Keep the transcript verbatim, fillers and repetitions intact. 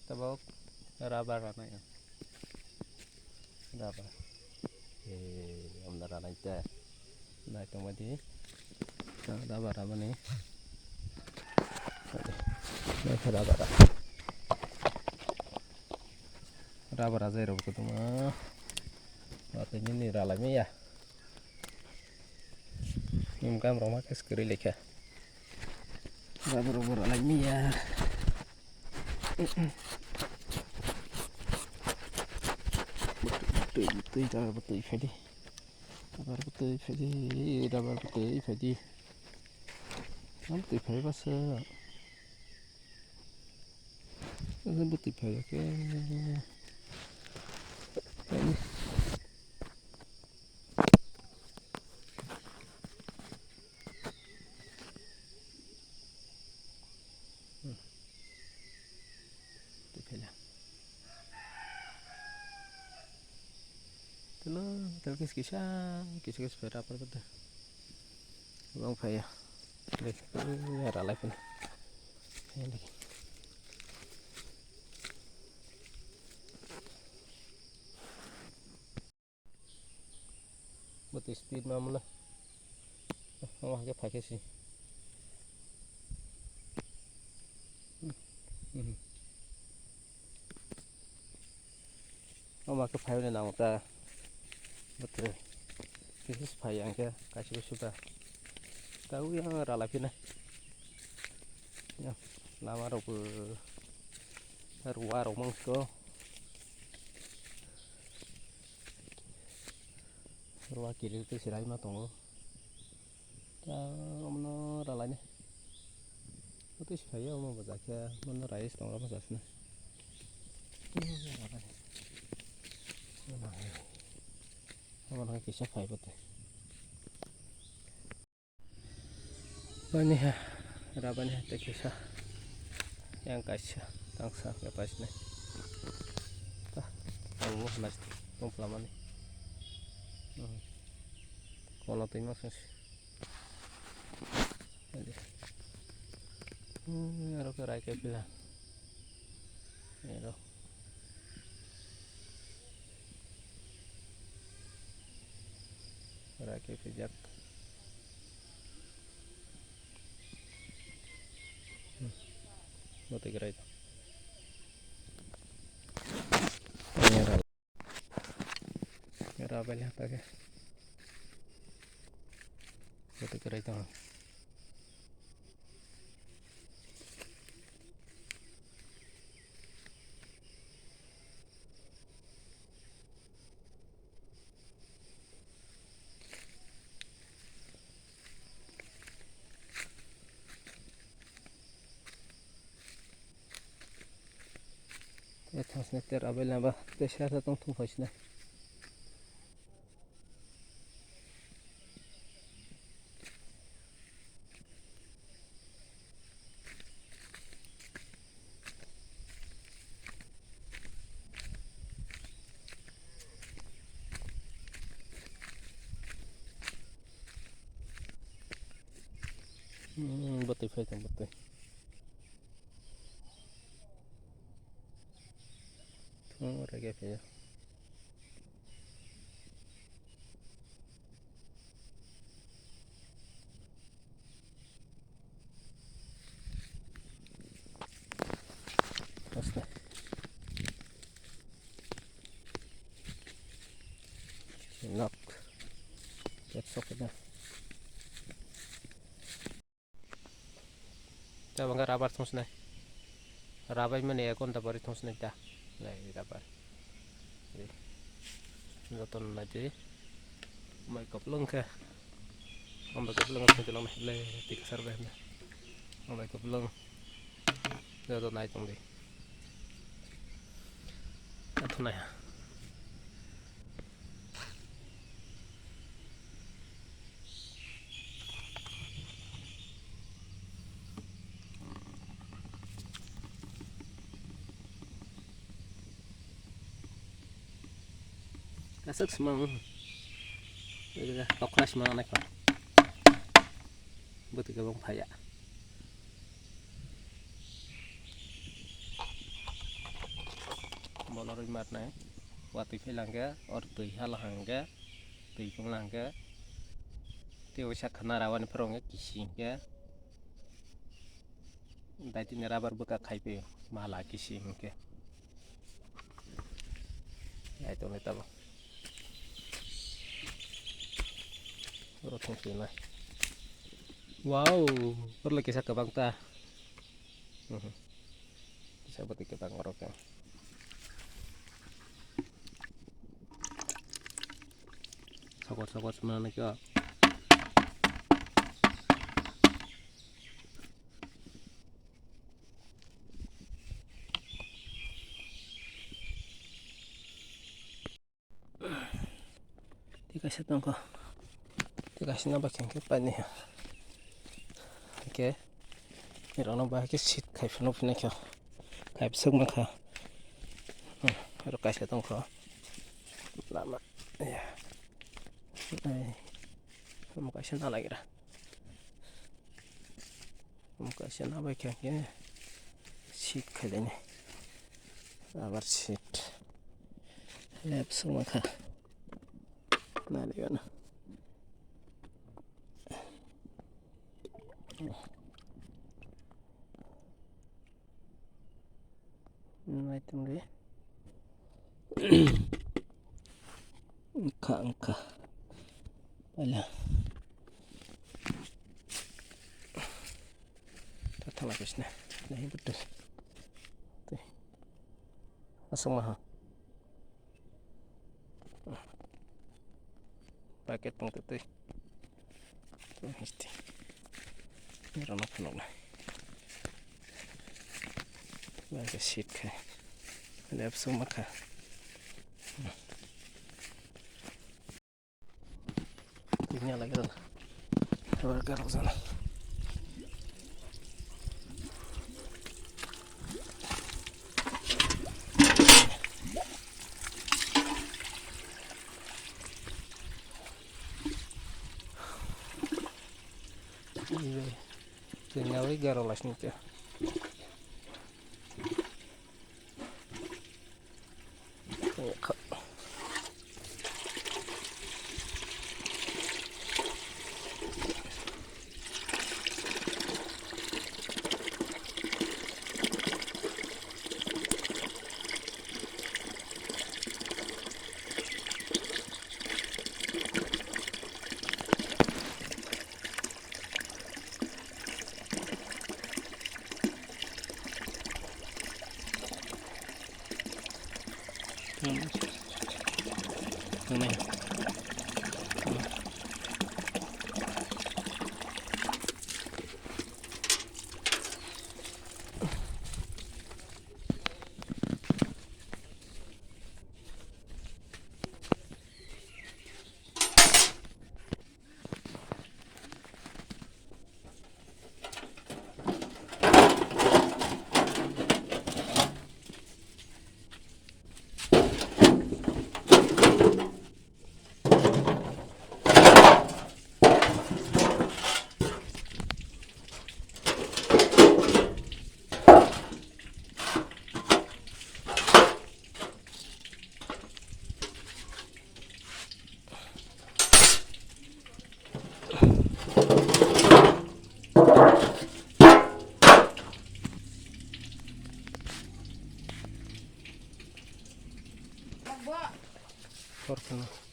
Tabok rubber ranai. Rubber. Eh, amna ranai te. Nai tongmadi. Rubber ramani. Nai khe rubber. Rubber ajai rok kutuma. Watwi nini ralai maya. Nim kam rok ma khe kwrwi lekha. Rubber rok bo ralai maya. Twi, twi, rubber bo twi phai di. Rubber bo twi phai di, rubber bo twi phai di. Ang twi phai basa. Ang bo twi phai ya khe. Hmm. Tei phela. Telo, telo kis kisa, kisa kisa phai rubber bo de. Bang phai ya. Dek, ya ralai phela. Ya dek. Bo twi speed ma mula. Omo hai khe phai khe si. Omo hai khe phai hwnwi nango ta. Bo twi. Kisa phai ang khe kaisa kisa ta. Ta ui ang ralai phina. Ya, lama rok bo ruwa rok mang siko. Ruwa kiri twi se raima tongo. Ta omono ralaini. Twi se phaiya omo bo jakhe, omono rais tongo, omo jasna. Omo hai kisa phai bo twi. Bani ha, rabani ha, tei kisa. Yang kaisa, tangsa, ya paisne. Ta, ang mo hana tong plamani. Hmm. Kono twi ma sas. Ade. Hmm, aro ke rai ke pila. Ero. Rai ke pijak. Hmm. Botwi kwrwi. Rabel hata ke. Botwi kwrwi tongo. Tei thasnai ter abai lamba tei sasa tong thung phaisnai. Hmm, bwtwi phai tong bwtwi. Thung rege phai. Nok. Pet sok na. Tabangka rabar thungsnai. Rabai mani ek ghonta pore thungsnai ta. Nai rabar. Joton nai di. Mai koplong khe. Ambai koplong thung tong nai le tik sar bai. Ambai koplong. Joton nai tong di. Athunai. Aswk swmang. Tokra swmang naikha. Bwtwi khe bong phaiya. Kono rwi matnai. Watwi phai lang khe, or twi hala hang khe, twi chwng lang khe. Tei waisa khana rawani phoro hwnkhe kisi hwnkhe. Dai tini rubber bwkha khai phaio, mala kisi hwnkhe. Nai tongni tabo. Oro thung sui nai. Wow, oro le kisa kwbang ta. Mhm. Kisa bwtwi kwbang oro khe. Sokot sokot swnamnai khe. Tei kaisa tongkha. Tei kaisa no bai khe paini ha. Hwnkhe, norokno bahai khe seed khai phano phinaikha. Khai bwswk mankha. Hmm, oro kaisa tongkha. Lama. Ai. Omo kaisa nalagra. Omo kaisa nabai kha khe seed khailani. Rubber seed. Lepsuk mankha. Nalagra no. Nai tongdi. Wngkha, wngkha. Paila. Ta thala kisna. Nai betul. Tei. Aswk maha. Packet tong twi twi. Tong histi. Rano phunuknai. Bangkhe seed khai. Lepsuk mankha. Tini lagi rana. Rubber garok jana. Tini lagi garok lasni kya. Hor kheno.